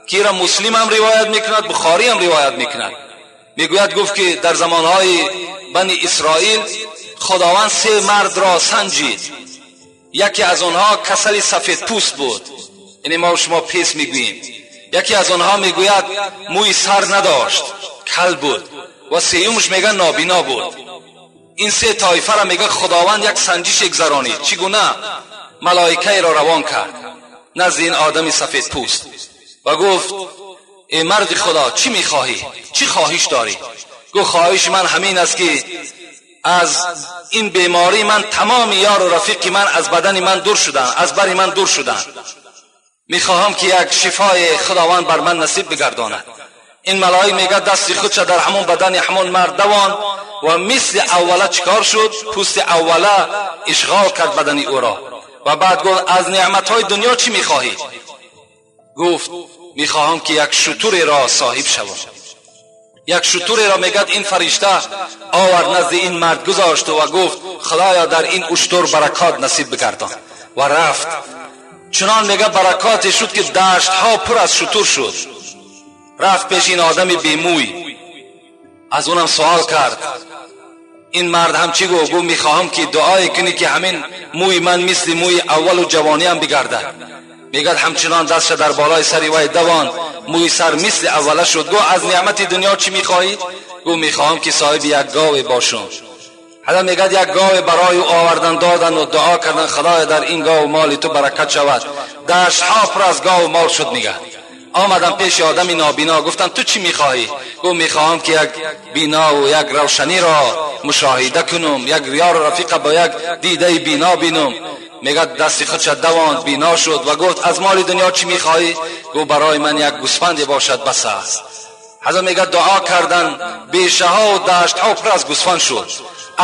که را مسلم هم روایت میکند، بخاری هم روایت میکند. میگوید گفت که در زمانهای بنی اسرائیل خداوند سه مرد را سنجید. یکی از آنها کسل سفید پوست بود، یعنی ما و شما پیس میگوییم. یکی از آنها میگوید موی سر نداشت، کل بود، و سیومش میگه نابینا بود. این سه طایفه را میگه خداوند یک سنجش گذرانید. چگونه؟ ملائکه را روان کرد نزد این آدم سفید پوست و گفت ای مرد خدا چی میخواهی؟ چی خواهش داری؟ گفت خواهش من همین است که از این بیماری من تمام یار و رفیق من از بدن من دور شدن، از بر من دور شدن. میخواهم که یک شفای خداوند بر من نصیب بگرداند. این ملائک میگه دست خودش در همون بدن همون مرد دوان و مثل اوله چیکار شد؟ پوست اوله اشغال کرد بدن او را. و بعد گفت از نعمتهای دنیا چی میخواهی؟ گفت میخواهم که یک شتر را صاحب شوم. یک شتر را میگد این فرشته آورد نزد این مرد گذاشت و گفت خدایا در این اشتر برکات نصیب بگردان. و رفت. چنان میگه برکات شد که دشت ها پر از شتر شد. رفت پیش این آدم بیموی، از اونم سوال کرد. این مرد هم چی گفت؟ گفت میخواهم که دعای کنی که همین موی من مثل موی اول و جوانی هم بگردد. میگد همچنان دستش در بالای سری وی دوان، موی سر مثل اوله شد. گفت از نعمت دنیا چی میخواهید؟ گفت میخواهم که صاحب یک گاو باشم. حالا میگد یک گاو برای او آوردن دادن و دعا کردن خدای در این گاو مال تو برکت شود. دشت ها پر از گاو مال شد. میگد آمدم پیش آدم نابینا، گفتم تو چی میخواهی؟ گفت میخواهم که یک بینا و یک روشنی را مشاهده کنم، یک یار رفیق با یک دیده بینا بینم. میگه دست خودش دواند، بینا شد و گفت از مال دنیا چی میخواهی؟ گفت برای من یک گوسفند باشد بس است. Ҳазрат мегӯяд дуо кардан, бешаҳо ва даштҳо пур аз гӯсфанд шуд.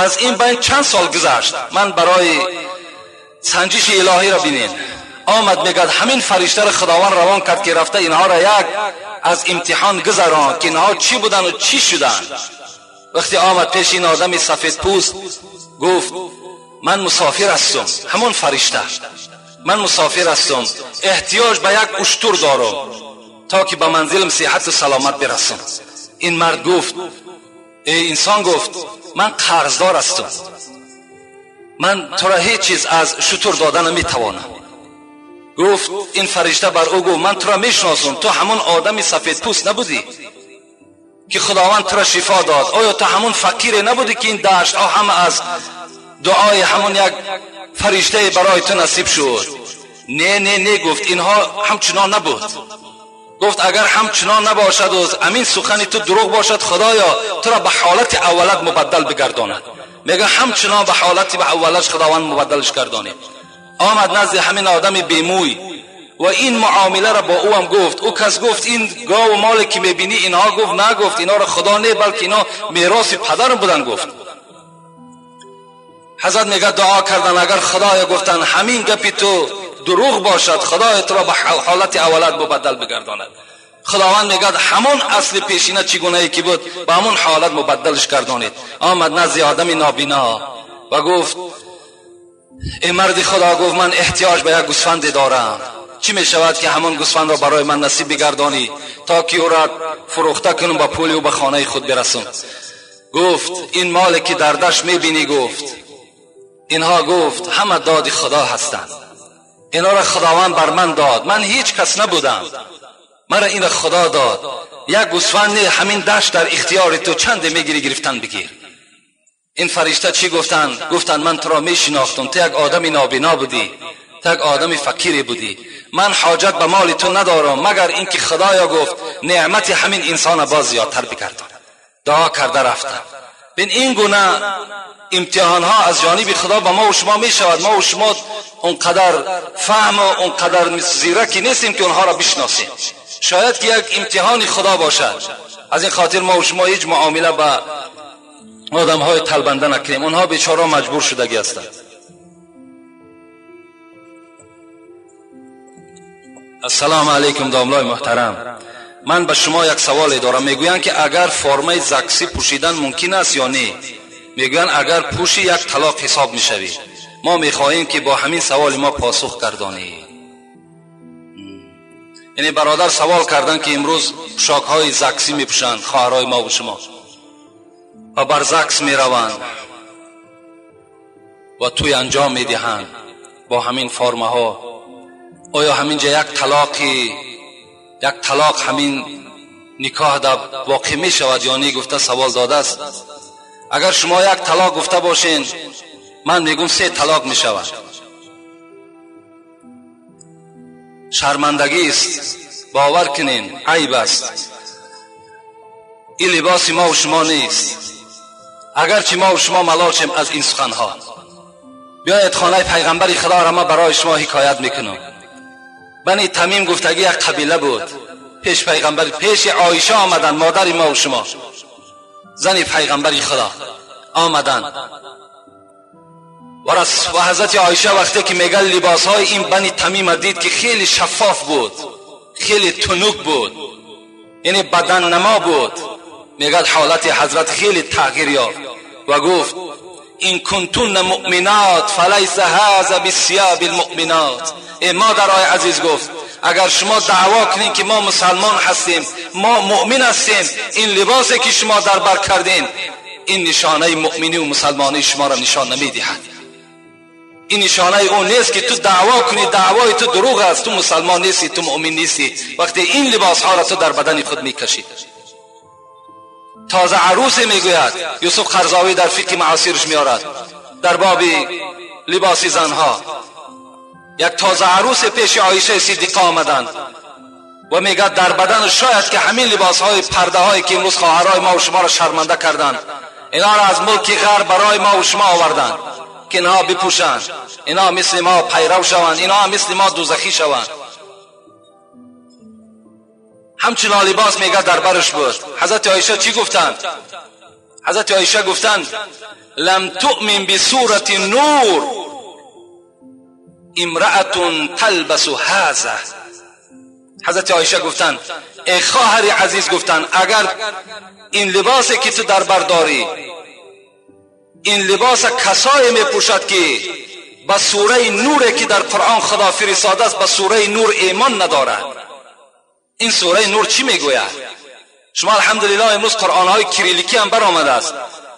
Аз ин байн чанд сол гузашт. Ман барои санҷиши илоҳиро бинем. Омад мегӯяд ҳамин фариштаро Худованд равон кард ки рафта инҳоро як аз имтиҳон гузарон ки инҳо чӣ буданд ва чӣ шуданд. Вақте омад пеши ин одами сафедпӯст гуфт ман мусофир ҳастам, ҳамон фаришта, ман мусофир ҳастам, эҳтиёҷ ба як уштур дорам то ки ба манзилам сиҳату саломат бирасам. Ин мард гуфт, эй инсон, гуфт ман қарздор ҳастам, ман туро ҳеҷ чиз аз шутур дода наметавонам. Гуфт ин фаришта бар ӯ гуфт ман туро мешиносам, ту ҳамон одами сафедпӯст набудӣ ки Худованд туро шифо дод? Оё ту ҳамон фақире набудӣ ки ин даштҳо ҳама аз дуои ҳамон як фариштае барои ту насиб шуд? Не, не, не, гуфт, инҳо ҳамчунон набуд. Гуфт агар ҳамчунон набошад ва амин сухани ту дурӯғ бошад, Худоё туро ба ҳолати аввалат мубаддал бигардонад. Мега ҳамчунон ба ҳолати аввалаш Худованд мубаддалш гардонид. Омад назди ҳамин одами бемӯй ва ин муомиларо бо ӯ ҳам гуфт. Ӯ кас гуфт ин гову моле ки мебинӣ инҳо, гуфт нагуфт, инҳоро Худо не, балки инҳо мероси падарам буданд. Гуфт ҳазрат мегӯяд дуо кардан, агар Худоё гуфтанд ҳамин гапи ту дурӯғ бошад, Худоё туро ба ҳолати аввалат мубаддал бигардонад. Худованд мегӯяд ҳамон асли пешина чӣ гунае ки буд ба ҳамон ҳолат мубаддалш гардонид. Омад назди одами нобино ва гуфт эй марди Худо, гуфт ман эҳтиёҷ ба як гӯсфанде дорам, чӣ мешавад ки ҳамон гӯсфандро барои ман насиб бигардонӣ то ки ӯро фурӯхта кунам, ба пули ӯ ба хонаи худ бирасам. Гуфт ин моле ки дар дашт мебинӣ, гуфт инҳо, гуфт ҳама доди Худо ҳастанд, инҳоро Худованд бар ман дод, ман ҳеҷ кас набудам, маро инро Худо дод. Як гӯсфанд не, ҳамин дашт дар ихтиёри ту, чанде мегирӣ гирифтан бигир. Ин фаришта чӣ гуфтанд? Гуфтанд ман туро мешинохтам, ту як одами нобино будӣ, ту як одами фақире будӣ, ман ҳоҷат ба моли ту надорам, магар инки Худоё гуфт неъмати ҳамин инсонро боз зиёдтар бигардонад. Дуо карда рафтам. Бин ин гуна имтиҳонҳо аз ҷониби Худо ба мо ва шумо мешавад. Мо ва шумо онқадар фаҳм ва онқадар зираки нестем ки онҳоро бишносем. Шояд ки як имтиҳони Худо бошад. Аз ин хотир мо ва шумо ҳеҷ муомила ба одамҳои талбанда накунем. Онҳо бечора маҷбур шудагӣ ҳастанд. Ассалому алайкум домлои муҳтарам. Ман ба шумо як саволе дорам. Мегӯянд ки агар формаи заксӣ пӯшидан мумкин аст ё не? Мегӯянд агар пӯшӣ як талоқ ҳисоб мешавӣ. Мо мехоҳем ки бо ҳамин саволи мо посух гардонӣ. Яъне бародар савол карданд ки имрӯз пӯшокҳои заксӣ мепӯшанд хоҳарҳои мо ва шумо ва бар закс мераванд ва тӯй анҷом медиҳанд бо ҳамин формаҳо. Оё ҳамин ҷа як талоқ ҳамин никоҳ дар воқеъ мешавад ё не гуфта савол додааст. Агар шумо як талоқ гуфта бошед, ман мегӯм 3 талоқ мешавад. Шармандагист, бовар кунед, айб аст. Ин либоси мо ва шумо нест. Агарчи мо ва шумо малол шем аз ин суханҳо. Биёед хонаи пайғамбари Худоро ман барои шумо ҳикоят мекунам. Бани Тамим гуфтагӣ як қабила буд. Пеш пайғамбар, пеши Оиша омаданд, модари мо ва шумо, зани пайғамбари Худо омаданд. Ва ҳазрати Оиша вақте ки мегӯяд либосҳои ин Бани Тамима дид ки хеле шаффоф буд, хеле тунук буд, яъне баданнамо буд, мегӯяд ҳолати ҳазрат хеле тағйир ёфт ва гуфт ин кунтунна муъминот фалайса ҳаза бисияби лмуъминот. Эй модарои азиз, гуфт агар шумо даъво кунед ки мо мусалмон ҳастем, мо муъмин ҳастем, ин либосе ки шумо дар бар кардем ин нишонаи муъминӣ ва мусалмонии шуморо нишон намедиҳад. Ин нишонаи он нест ки ту даъво кунӣ, даъвои ту дурӯғ аст, ту мусалмон нестӣ, ту муъмин нестӣ вақте ин либосҳоро ту дар бадани худ мекашӣ. Тоза арӯсе мегӯяд Юсуф Қарзовӣ дар фиқҳи маосирш меорад дар боби либоси занҳо. Як тоза арӯсе пеши Оишаи Сиддиқа омаданд ва мегӯяд дар бадан шояд ки ҳамин либосҳои пардаҳое ки имрӯз хоҳарҳои мо ва шуморо шарманда карданд, инҳоро аз мулки ғарб барои мо ва шумо оварданд ки инҳо бипӯшанд, инҳо мисли мо пайрав шаванд, инҳо мисли мо дӯзахӣ шаванд. همچنان لباس میگه در برش بود. حضرت عایشه چی گفتند؟ حضرت عایشه گفتند لم تؤمن بسورة النور امرأة تلبس هذا. حضرت عایشه گفتند ای خواهر عزیز، گفتند اگر این لباسی که تو در بر داری، این لباس کسایی می پوشد که به سوره نور که در قرآن خدا فرستاده است به سوره نور ایمان ندارد. این سوره نور چی میگوید؟ شما الحمدلله امروز قرآن های کریلیکی هم برآمده است.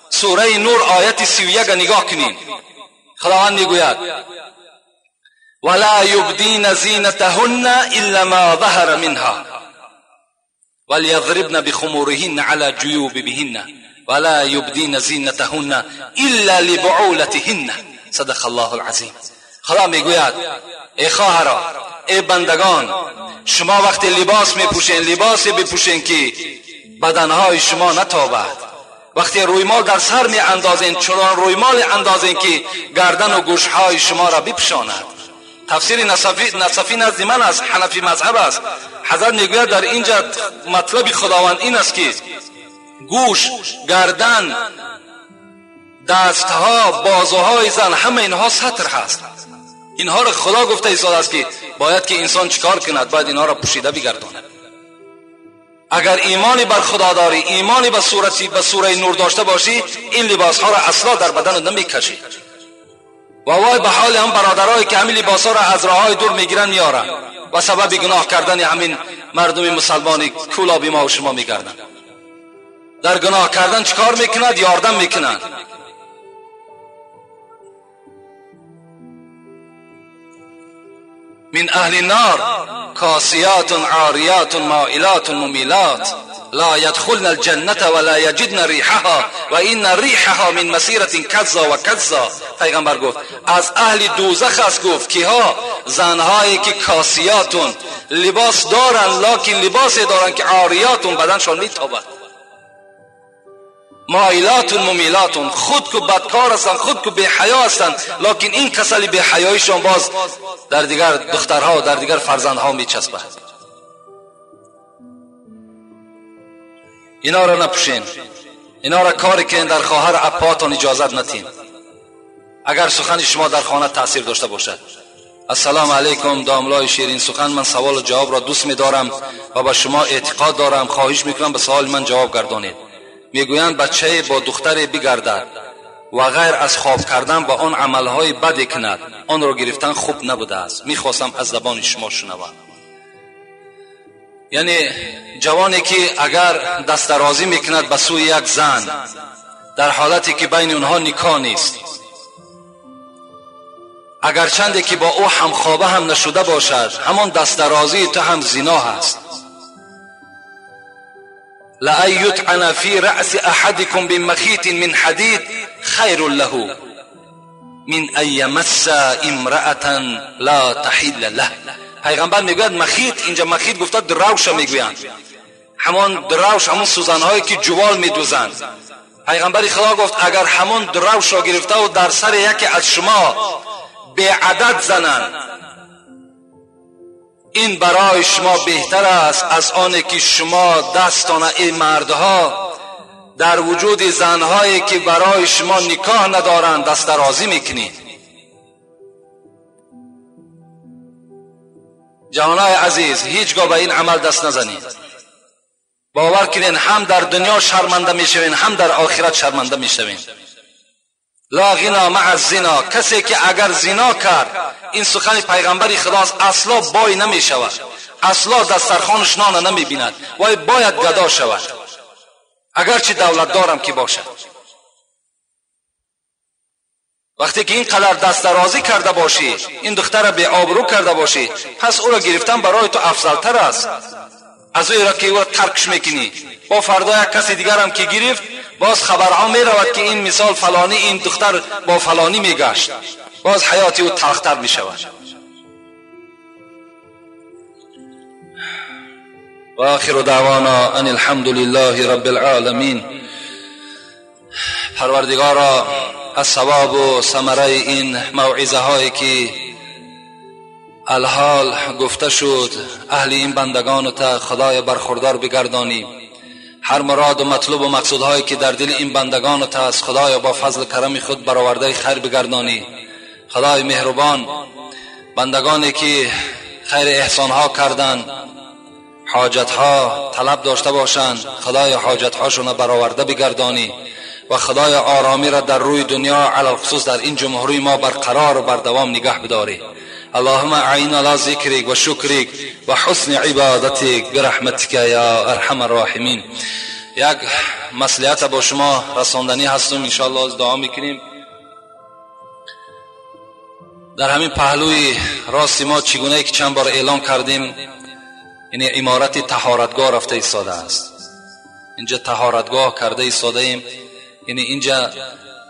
سوره نور آیت 31 نگاه کنین. خداوند میگوید ولا يبدين زينتهن إلا ما ظهر منها وليضربن بخمورهن على جيوبهن ولا يبدين زينتهن إلا لبعولتهن. صدق الله العظیم. خدا میگوید ای خواهرا، ای بندگان، شما وقتی لباس میپوشین لباسی بپوشین که بدنهای شما نتابد. وقتی رویمال در سر می اندازین چنان رویمال اندازین که گردن و گوشهای شما را بپوشاند. تفسیر نصفی نزد من است، حنفی مذهب است. حضرت میگوید در اینجا مطلب خداوند این است که گوش، گردن، دستها، بازوهای زن، همه اینها ستر هست. اینها را خدا گفته ایستاده است که باید که انسان چیکار کند؟ باید اینها را پوشیده بگرداند. اگر ایمانی بر خدا داری، ایمانی به سوره نور داشته باشی، این لباس ها را اصلا در بدن نمیکشی. و وای به حال هم برادرایی که همین لباس ها را از راههای دور میگیرن میارن و سبب گناه کردن همین مردم مسلمانی کولابی ما و شما میگردن. در گناه کردن چیکار میکند؟ یاردم میکنند. من اهل النار کاسیات عاریات مائلات ممیلات لا يدخلن الجنة ولا يجدن ريحها وإن ريحها من مسيرة كذا وكذا. پیغمبر گفت از اهل دوزخ است. گفت که ها زنهایی که کاسیاتون لباس دارن، لکن لباس دارن که عاریاتون بدنشان میتابد، مایلاتون ممیلاتون، خود که بدکار هستند، خود که بی حیا هستند، لکن این کسلی بی حیایشان باز در دیگر دخترها و در دیگر فرزندها میچسبد. اینا را نپوشین، اینا را کاری که در خواهر اپاتان اجازت نتین اگر سخن شما در خانه تاثیر داشته باشد. السلام علیکم داملای شیرین سخن، من سوال و جواب را دوست می‌دارم و به شما اعتقاد دارم. خواهش میکنم به سوال من جواب گردانید. میگویند بچه با دختر بگردد و غیر از خواب کردن با آن عملهای بد کند، آن را گرفتن خوب نبوده است. میخواستم از زبان شما شنوم. یعنی جوانی که اگر دست درازی میکند به سوی یک زن در حالتی که بین اونها نکاح نیست، اگر چندی که با او همخوابه هم نشده باشد، همان دست درازی تو هم زنا هست. لأن يطعن في رأس أحدكم بمخيط من حديد خير له من أن يمس امرأة لا تحل له. پیغمبر میگوید مخیط، اینجا مخیط گفته دروش میگویند، همان دروش، همون سوزنهایی که جوال میدوزند. پیغمبر خدا گفت اگر همان دروش را گرفته و در سر یکی از شما به عدد زنند، این برای شما بهتر است از آن که شما دستان ای مردها در وجود زنهایی که برای شما نکاح ندارند دست درازی میکنید. جوانای عزیز، هیچگاه به این عمل دست نزنید. باور کنین هم در دنیا شرمنده میشوین، هم در آخرت شرمنده میشوین. لا غنا مع الزنا، کسی که اگر زنا کرد، این سخن پیغمبر خداست، اصلا بای نمی شود، اصلا دسترخوانش نان نمی بیند، وای باید گدا شود، اگرچه دولت دارم که باشد. وقتی که این قدر دست درازی کرده باشی، این دختر را بی آبرو کرده باشی، پس او را گرفتن برای تو افضل تر است از او را که او را ترکش میکنی. با فردا یک کسی دیگر هم که گرفت، باز خبرها می رود که این مثال فلانی، این دختر با فلانی می گشت، باز حیات او تلختر می شود. و آخر دعوانا ان الحمد لله رب العالمین. پروردگارا از ثواب و ثمره این موعظه هایی که الحال گفته شد اهل این بندگان تا خدای برخوردار بگردانی. هر مراد و مطلوب و مقصودهایی که در دل این بندگان تا از خدای با فضل کرم خود برآورده خیر بگردانی. خدای مهربان، بندگانی که خیر احسانها کردند، حاجتها طلب داشته باشند، خدای حاجتهاشون برآورده بگردانی و خدای آرامی را در روی دنیا علی الخصوص در این جمهوری ما برقرار و بردوام نگه بداری. اللهم اعنا على ذکرک و شکرک و حسن عبادتک برحمتک یا ارحم الراحمین. یک مصلحت با شما رساندنی هستم، انشاءالله از دعا میکنیم. در همین پهلوی راست ما چگونه که چند بار اعلام کردیم، یعنی عمارت طهارتگاه رفته ایستاده است. اینجا طهارتگاه کرده ایستاده ایم، یعنی اینجا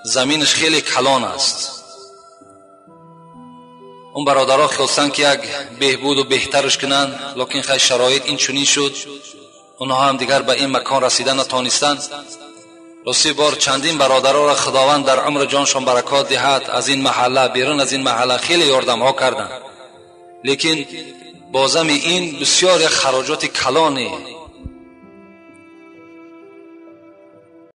زمینش خیلی کلان است. اون برادرها خواستن که یک بهبود و بهترش کنن، لکن خیلی شرایط این چنین شد، اونها هم دیگر به این مکان رسیدن نتانستند. راستی بار چندین برادرها را خداوند در عمر جانشان برکات دهد، از این محله بیرون از این محله خیلی یاردم ها کردند، لیکن بازم این بسیار یک خراجات کلانی